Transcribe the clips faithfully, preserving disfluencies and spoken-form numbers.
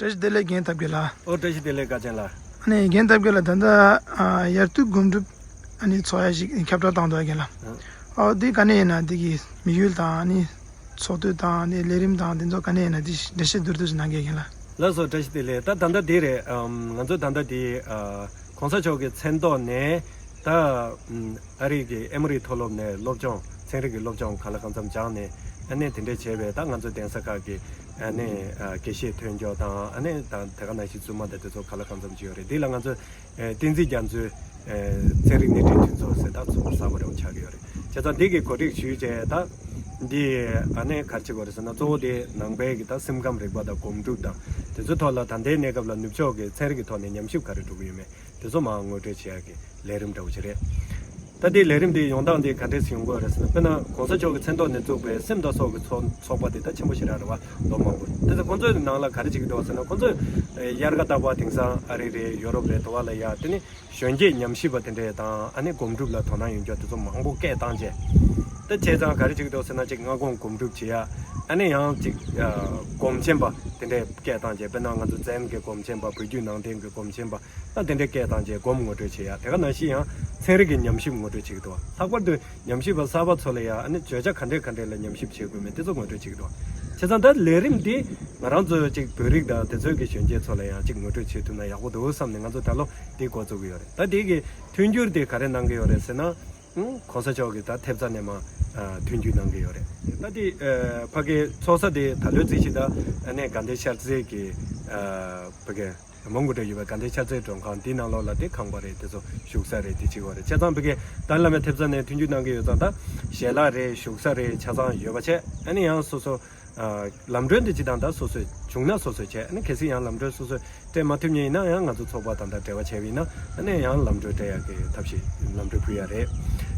བཀྲ་ཤིས་བདེ་ལེགས་རྒན་ཐབས་རྒྱལ་ལགས། ཨོ་བཀྲ་ཤིས་བདེ་ལེགས་དགའ་ཅན་ལགས། ཨ་ནི་རྒན་ཐབས་རྒྱལ་ལགས། ད་ལྟ་ཨ་དབྱར་དུས་སྒོམ་སྒྲུབ་ཨ་ནི་ཚོགས་ཡ་ཞིག་ཁྱབ་བསྒྲགས་བཏང་འདུག་རྒན་ལགས། ཨ། ཨོ་འདི་ག་ནས་ཡིན་ན། འདི་གི་དམིགས་ཡུལ་དང་ཨ་ནི་ཚོགས་དུས་དང་ཨ་ནི་ལས་རིམ་དང་དེ་ཚོ་ག་ནས་ཡིན་ན། འདི་འགྲེལ་བཤད་མདོར་བསྡུས་ཤིག་གནང་གི་རྒན་ལགས། ལགས་སོ། བཀྲ་ཤིས་བདེ་ལེགས། ད་ད་ལྟ་འདི་རེད། ཨམ། ང་ཚོ་ད་ལྟ་འདི་ཨ་གོང་ས་མཆོག་གི་མཚན་ཐོག་ནས་ད་ཨམ། ཨ་རི་གི་ཨེ་མོ་རི་མཐོ་སློབ་ནས་སློབ་སྦྱོང་། ཚན་རིག་གི་སློབ་སྦྱོང་གང་ལ་གང་འཚམ་སྦྱངས་ནས། ཨ་ནི་དེ་འདྲས་བྱས་པས། ད་ང་ཚོ་གདན་ས་ཁག་གི་ཨ་ནི་ཨ་དགེ་བཤེས་ཐོན་རྒྱུ་དང་། ཨ་ནི་ད་དེ་ག་ནང་བཞིན་རྫུན་མ་དང་དེ་ཚོ་གང་ལ་གང་འཚམ་ཅིག་ཡོད་རེད། འདི་ལ་ང་ཚོ་ཨ་བསྟན་འཛིན་རྒྱ་མཚོའི་ཨ་ཚན་རིག་སྣེ་ཁྲིད་མཐུན་ཚོགས་ཟེར། ད་ཚོགས་པ་གསར་པ་རེ་ཆགས་ཀྱི་ཡོད་རེད། བྱས་ཙང་འདི་གི་གོ་སྒྲིག་ཞུས་བྱས། ད་འདི་ཨ་ནི་ག་རེ་བྱེད་དགོས་རེད་ཟེར་ན། གཙོ་བོ་དེ་ནང་པའི་གི་ད་སེམས་ཁམས་རིག་པ་དང་སྒོམ་སྒྲུབ་དང་དེ་ཚོའི་ཐོག་ལ་ད་ལྟའི་གནས་སྐབས་ལ་ནུབ་ཕྱོགས་ཀྱི་ཚན་རིག་གི་ཐོག་ནས་ཉམས་ཞིབ་ག་རེ་འགྲོ་གི་ཡོད་མེད། དེ་ཚོ་མར་ངོ་སྤྲོད་བྱེད་ཡག་གི་ལས་རིམ་འདྲ་བོ་ཞིག་རེད། ད་དེའི་ལས་རིམ་དེ་ཡོང་སྟངས་དེ་ག་འདྲས་ཡོང་གི་ཡོད་རེད་ཟེར་ན། དཔེར་ན་གོང་ས་མཆོག་གི་མཚན་ཐོག་ནས་བཙུགས་པའི་སེམས་དང་སྲོག་གི་ཚོགས་ཚོགས་པ་དེ་ད་ཆེན་པོ་ཞེ་དྲག་རེད་བ། ལོ་མང་པོ། དེ་ཚོ་ཁོང་ཚོའི་ནང་ལ་ག་རེ་བྱེད་ཀྱི་འདུག་ཟེར་ན། ཁོང་ཚོས་དབྱར་ཁ་བཏབ་པ་དེང་སང་ཨ་རི་རེད། ཡོ་རོབ་རེད། དེ་བ་ལ་ཡ་དེ་ནི་གཞོན་སྐྱེས་ཉམས་ཞིབ་པ་དེ་འདྲས་དང་། ཨ་ནི་སྒོམ་སྒྲུབ་ལ་དོ་སྣང་ཡོད་མཁན་དེ་ཚོ་མང་པོ་སྐད་བཏང་བྱས། ད་བྱས་ཙང་ག་རེ་བྱེད་ཀྱི་འདུག་ཟེར་ན། གཅིག་སྔ་དགོང་སྒོམ་སྒྲུབ་བྱེད་ཡ། ཨ་ནི་ཡང་གཅིག་ཨ་སྒོམ་ཆེན་པ་དེ་འདྲས་སྐད་བཏང་བྱས། དཔེར་ན་ང་ཚོ་ཛེན་གྱི་སྒོམ་ཆེན་པ། བོད་བརྒྱུད་ནང་བསྟན་གྱི་སྒོམ་ཆེན་པ། ད་དེ་འདྲའི་སྐད་བཏང་བྱས་སྒོམ་ངོ་སྤྲོད་བྱེད་ཡ། དེ་ག་ནང་བཞིན་ཡང་ཚན་རིག་གི་ཉམས་ཞིབ་ངོ་སྤྲོད་བྱེད་ཀྱི་འདུག། ལྷག་པར་དུ་ཉམས་ཞིབ་པ་གསར་པ་ཚོ་ལ་ཡ། ཨ་ནི་བརྗོད་བྱ་ག་འདྲས་ག་འདྲས་ལ་ཉམས་ཞིབ་བྱེད་དགོས་མིན་དེ་ཚོ་ངོ་སྤྲོད་བྱེད་ཀྱི་འདུག། བྱས་ཙང་ད་ལས་རིམ་འདི་ང་རང་ཚོ་ཅིག་བོད་རིགས་དང་དེ་ཚོའི་གི་གཞོན་སྐྱེས་ཚོ་ལ་ཡང་ཅིག་ངོ་སྤྲོད་བྱེད་ཐུབ་ན་ཡག་པོ་འདུག་བསམ་ནས་ང་ཚོ་ད་ལོ་འདི་འགོ་བཙུགས་ཀྱི་ཡོད་རེད། ད་འདི་གི་མཐུན་འགྱུར་དེ་ག་རེ་གནང་གི་ཡོད་རེད་ཟེར་ན། ཨང་། གོང་ས་མཆོག་གིས་ད་ཐེབས་རྩ་ནས་མར་ཨ་མཐུན་འགྱུར་གནང་གི་ཡོད་རེད། ད་དེ་ཨ་ཕ་གིའི་ཚོགས་ས་དེ་ད་ལོའི་རྩིས་གཞི་ད་ཨ་ནི་དགའ་ལྡན་ཤར་རྩེ་གི་ཨ་ཕ་གི་མོན་གྷོ་འདྲ་ཡོད་པའི་དགའ་ལྡན་ཤར་རྩེའི་མགྲོན་ཁང་དེའི་ནང་ལོགས་ལ་དེ་ཁང་པ་རེད། དེ་ཚོ་བཞུགས་ས་རེད། དེ་གཅིག་པ་རེད། བྱས་ཙང་ཕ་གི་ཏཱ་ལའི་བླ་མའི་ཐེབས་རྩ་ནས་མཐུན་འགྱུར་གནང་གི་ཡོད་ཙང་། ད་ཞལ་ལག་རེད། བཞུགས་ས་རེད། ཆ་ཚང་ཡོད་པ་བྱས། ཨ་ནི་ཡང་སོ་སོ་ཨ་ལམ་གྲོན་དེ་སྤྱི་བཏང་ད་སོ་སོས་བྱུང་ན་སོ་སོས་བྱས། ཨ་ནི་གལ་སྲིད་ཡང་ལམ་གྲོན་སོ་སོས་སྤྲད་མ་ཐུབ་མཁན་ཡིན་ན་ཡང་ང་ཚོ་ཚོགས་པ་དང་ད་འབྲེལ་བ་བྱས་པ་ཡིན་ན། ཨ་ནི་ཡང་ལམ་གྲོན་སྤྲད་ཡག་གི་ཐབས་ཤེས་ལམ་གྲོན་ཕུལ་ཡག་རེད།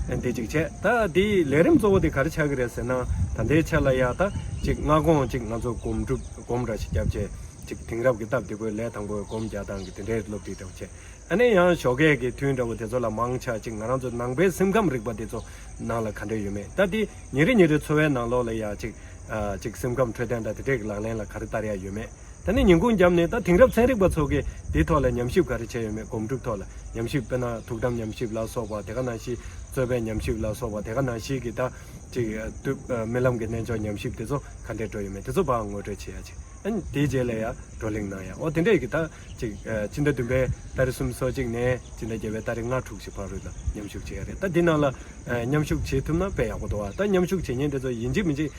ཨ་འདི་གཅིག་བྱས། ད་འདིའི་ལས་རིམ་གཙོ་བོ་དེ་ག་རེ་ཆགས་ཀྱི་རེད་ཟེར་ན། ད་ལྟའི་ཆ་ལ་ཡ་ད་ཅིག་སྔ་དགོང་ཅིག་ང་ཚོ་སྒོམ་སྒྲུབ་སྒོམ་འདྲ་ཞིག་བརྒྱབ་བྱས། ཅིག་དེང་རབས་ཀྱི་སྟབས་བདེ་པོའི་ལས་དང་པོའི་སྒོམ་རྒྱག་སྟངས་ཀྱི་དེ་འདྲའི་སློབ་ཁྲིད་འདྲ་བོ་བྱས། ཨ་ནི་ཡང་ཞོགས་ཀས་ཀྱི་ཐུན་འདྲ་བོ་དེ་ཚོ་ལ་མང་ཆེ་ཅིག་ང་རང་ཚོ་ནང་པའི་སེམས་ཁམས་རིག་པ་དེ་ཚོ་ནང་ལ་ག་འདྲ་ཡོད་མེད། ད་དེ་ཉིན་རེ་ཉིན་རེ་འཚོ་བའི་ནང་ལོགས་ལ་ཡ་ཅིག་ཨ་ཅིག་སེམས་ཁམས་འཕྲོད་བསྟེན་དང་དེ་འདྲའི་ལག་ལེན་ལ་ག་རེ་བསྟར་ཡ་ཡོད་མེད། ད་ནི་ཉིན་གུང་རྒྱབ་ནས་ད་དེང་རབས་ཚན་རིག་པ་ཚོ་གིས་དེའི་ཐོག་ལ་ཉམས་ཞིབ་ག་རེ་བྱས་ཡོད་མེད། སྒོམ་སྒྲུབ་ཐོག་ལ་ཉམས་ཞིབ། དཔེར་ན་ཐུགས་དམ་ཉམས་ཞིབ་ལ་སོགས་པ། དེ་ག་ནང་བཞིན་རྩོད་པའི་ཉམས་ཞིབ་ལ་སོགས་པ། དེ་ག་ནང་བཞིན་གྱི་ད་ཅིག་ཏུ་རྨི་ལམ་གྱི་རྣལ་འབྱོར་ཉམས་ཞིབ་དེ་ཚོ་ག་འདྲས་འགྲོ་ཡོད་མེད་དེ་ཚོ་ཕར་ངོ་སྤྲོད་བྱེད་ཡ་ཅིག། ཨ་ནི་དེའི་རྗེས་ལ་ཡ་བགྲོ་གླེང་གནང་ཡ། འོ་དེ་འདྲས་ཀྱི་ད་ཅིག་ཨ་སྤྱི་ཟླ་བདུན་པའི་ཏ་རིག་སུམ་ཅུ་སོ་གཅིག་ནས་སྤྱི་ཟླ་བརྒྱད་པའི་ཏ་རིག་ལྔ་དྲུག་ཅིག་བར་རུ་ལ་མཉམ་ཞུགས་བྱེད་ཡ་རེད། ད་འདི་ནང་ལ་ཨ་མཉམ་ཞུགས་བྱེད་ཐུབ་ན་དཔེ་ཡག་པོ་འདུག་བ། ད་མཉམ་ཞུགས་བྱེད་མཁན་དེ་ཚོ་ཡིན་གཅིག་མིན་གཅིག་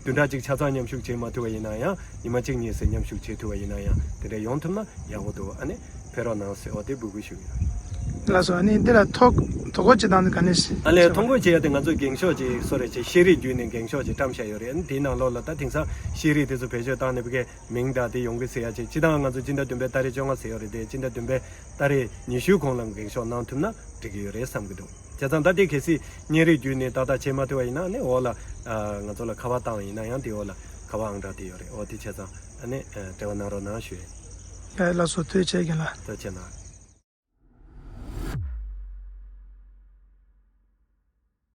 བདུན་ཕྲག་གཅིག་ཆ་ཚང་མཉམ་ཞུགས་བྱེད་མ་ཐུབ་པ་ཡིན་ན་ཡང་། ཉི་མ་གཅིག་གཉིས་ཟེར་མཉམ་ཞུགས་བྱེད་ཐུབ་པ་ཡིན་ན་ཡང་། དེ་འདྲས་ཡོང་ཐུབ་ན་ཡག་པོ་འདུག། ཨ་ནི་ཕེབས་རོགས་གནང་ཟེར། འོ་དེ་འབོད་སྐུལ་ཞུ་གི་ཡོད། ལགས་སོ། ཨ་ནི་འདི་ལ་ཐོ་ཐོ་འགོད་བྱེད་སྟངས་དེ་ག་ནས་ཨ་ལས། བྱེད་ཐོ་འགོད་བྱེད་ཡ་དེ་ང་ཚོ་འགེངས་ཤོག་ཅིག་སོ་རེ་བྱས། ཤེས་རིག་བརྒྱུད་ནས་འགེངས་ཤོག་ཅིག་བཀྲམ་བཞག་ཡོད་རེད། ཨ་ནི་དེའི་ནང་ལོགས་ལ་ད་དེང་སང་ཤེས་རིག་དེ་ཚོ་བེད་སྤྱོད་བཏང་ནས་ཕ་གིའི་མིང་དང་དེ་ཡོང་གི་ཟེར་ཡ་ཅིག། སྤྱིར་བཏང་ང་ཚོ་སྤྱི་ཟླ་བདུན་པའི་ཏ་རིག་བཅོ་ལྔ་ཟེར་ཡོད་རེད་དེ། སྤྱི་ཟླ་བདུན་པའི་ཏ་རིག་ཉི་ཤུའི་གོང་ལ་འགེངས་ཤོག་གནང་ཐུབ་ན་འགྲིག་གི་ཡོད་རེད་བསམ་གྱི་འདུག། བྱས་ཙང་ད་དེ་གལ་སྲིད་བརྙན་རིས་བརྒྱུད་ནས་ཏག་ཏག་བྱེད་མ་ཐུབ་པ་ཡིན་ན། ཨ་ནི་འོག་ལ་ཨ་ང་ཚོ་ལ་ཁ་པར་བཏང་བ་ཡིན་ན་ཡང་དེ་འོག་ལ་ཁ་པར་ཨང་གྲངས་དེ་ཡོད་རེད། འོ་དེ་བྱས་ཙང་ཨ་ནི་ཨ་འབྲེལ་བ་གནང་རོགས་གནང་ཞུ་ཡ། ཡ་ལགས་སོ། ཐུགས་རྗེ་ཆེ་རྒན་ལགས། ཐུགས་རྗེ་གནང་།